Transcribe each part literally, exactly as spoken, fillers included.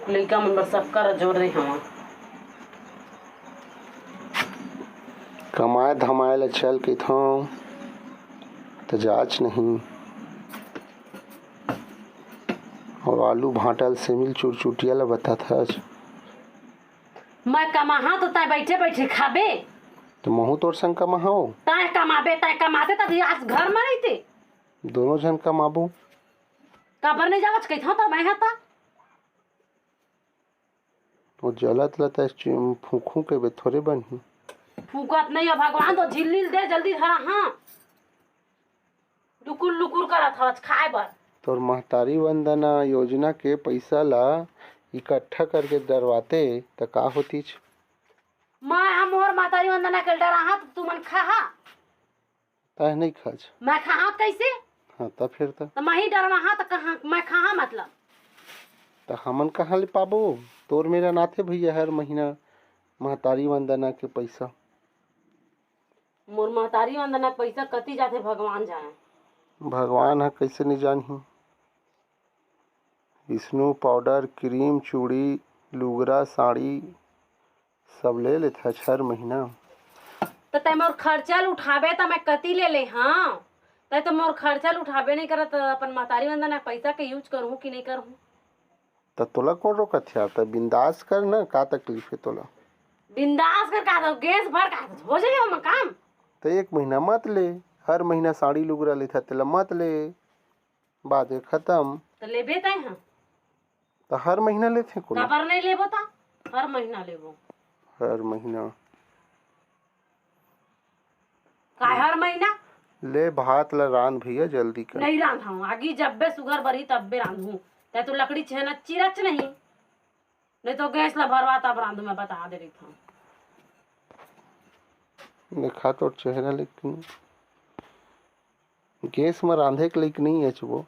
लइका मन बर सबका ला जोर दे हवा। कमाए धमाए ला चल कहिथंव, त जाच नहीं। अउ आलू भांटा ल सेमी ल चुरचुटिया ला बताथस। मैं कमाहा तो तैं बइठे बइठे खाबे। त महूं तोर संग कमाहंव। तैं कमाबे, तैं कमाते तभी आज घर म रहिते। दोनों झन कमाबो। काबर नहीं जावच कहिथंव त मैं हा त। वो जलत ल तैं चि-, फूंकहूं कहिबे थोरे बनही। फूंकत नहीं हे भगवान, तो झिल्ली ल दे जल्दी धरा। हाँ, लुकुर लुकुर करत हवच खाए बर। तोर महतारी वंदना योजना के पइसा ला इकट्ठा करके डरवाते त का होतिच? मैं हा मोर महतारी वंदना के डराहा त तुमन खाहा। तैं नहीं खाच। मैं खाहा त कइसे? हाँ, त फिर त। त मैं ही डरवाहा त कहाँ मैं खाहा मतलब? त हमन कहाँ ले पाबो? तोर मेर अनाथे भइया हर महीना महतारी वंदना के पइसा। मोर महतारी वंदना के पइसा कति जाथे भगवान जाने। भगवान ह कइसे नहीं जानही? स्नो पाउडर, क्रीम, चूड़ी, लुगरा, साड़ी सब ले लेथच हर महीना। त तैं मोर खर्चा ल उठाबे त मैं कति ले ले हंव? तैं तो मोर खर्चा ल उठाबे नहीं करत, त अपन महतारी वंदना के पइसा के use करहूं कि नहीं करहूं? त तोला कोन रोकत हे? त बिंदास कर ना, का तकलीफ हे तोला? बिंदास कर का, त गैस भर का, हो जाही ओमा काम। त एक महीना मत ले, हर महीना साड़ी लुगरा लेथस तेला मत ले, बात हे खतम। त लेबे तैं हा। त हर महीना लेथे कोनो? काबर नहीं लेबो त? हर महीना लेबो। हर महीना। काय हर महीना? ले भात ला रांध भइया, जल्दी कर। नहीं रांधंव, आगी जब्बे सुघर बरही तब्बे रांधहूं। तैं तो लकड़ी छेना चिरच नहीं, नहीं तो गैस ला भरवा तब रांधहूं, मैं बता दे रहिथंव। देखा तोर चेहरा, लेकिन गैस म रांधे के लइक नहीं अचबो।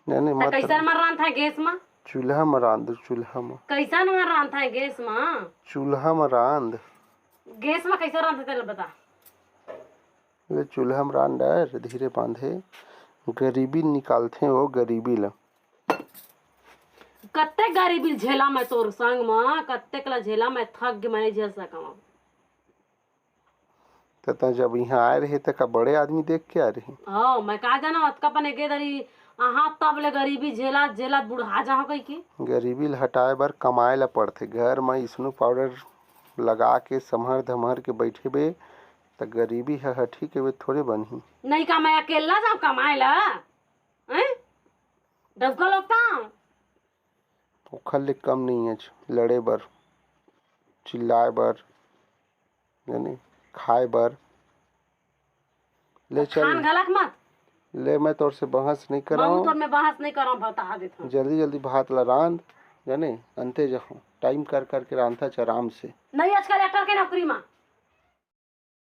नहीं, नहीं, त मत कइसन रांध। म रांधथंव गैस म? चूल्हा म रांध, चूल्हा म। कइसन म रांधथंव गैस म? चूल्हा म रांध। गैस म कइसन रांधथंव तेला बता। ले चूल्हा म रांध डर, धीरे बांधे। गरीबी निकालथे वो गरीबी ल। कत्ते गरीबी ल झेला मैं तोर संग म, कत्तेक ला झेला मैं, थक गे, मैं नहीं झेल सकंव। त तैं जब इहां आए रहे त का बड़े आदमी देख के आए रहे? हाँ, मैं का जानंव, अतका पने के दरी आहा तब ले गरीबी झेलत झेलत बुढ़ा जाहंव कहिके। गरीबी ल हटाए बर कमाए ला पड़थे। घर म स्नो पाउडर लगा के संभर धमर के बइठबे त गरीबी ह हटही कहिबे थोरे बनही। नहीं का मैं अकेल्ला जांव कमाए ला? हैं? डबका लोग त ओखर ले कम नहीं हे, लड़े बर, चिल्लाए बर, जाने, खाए बर। ले चल। खान घलक मत। ले, मैं तोर से बहस नहीं करंव। तोर में बहस नहीं करंव, बता देथंव। जल्दी जल्दी भात ला रांध, जाने, अंते जहूं। टाइम कर करके रांधथच आराम से। नहीं, आजकल एक्टर के नौकरी मा।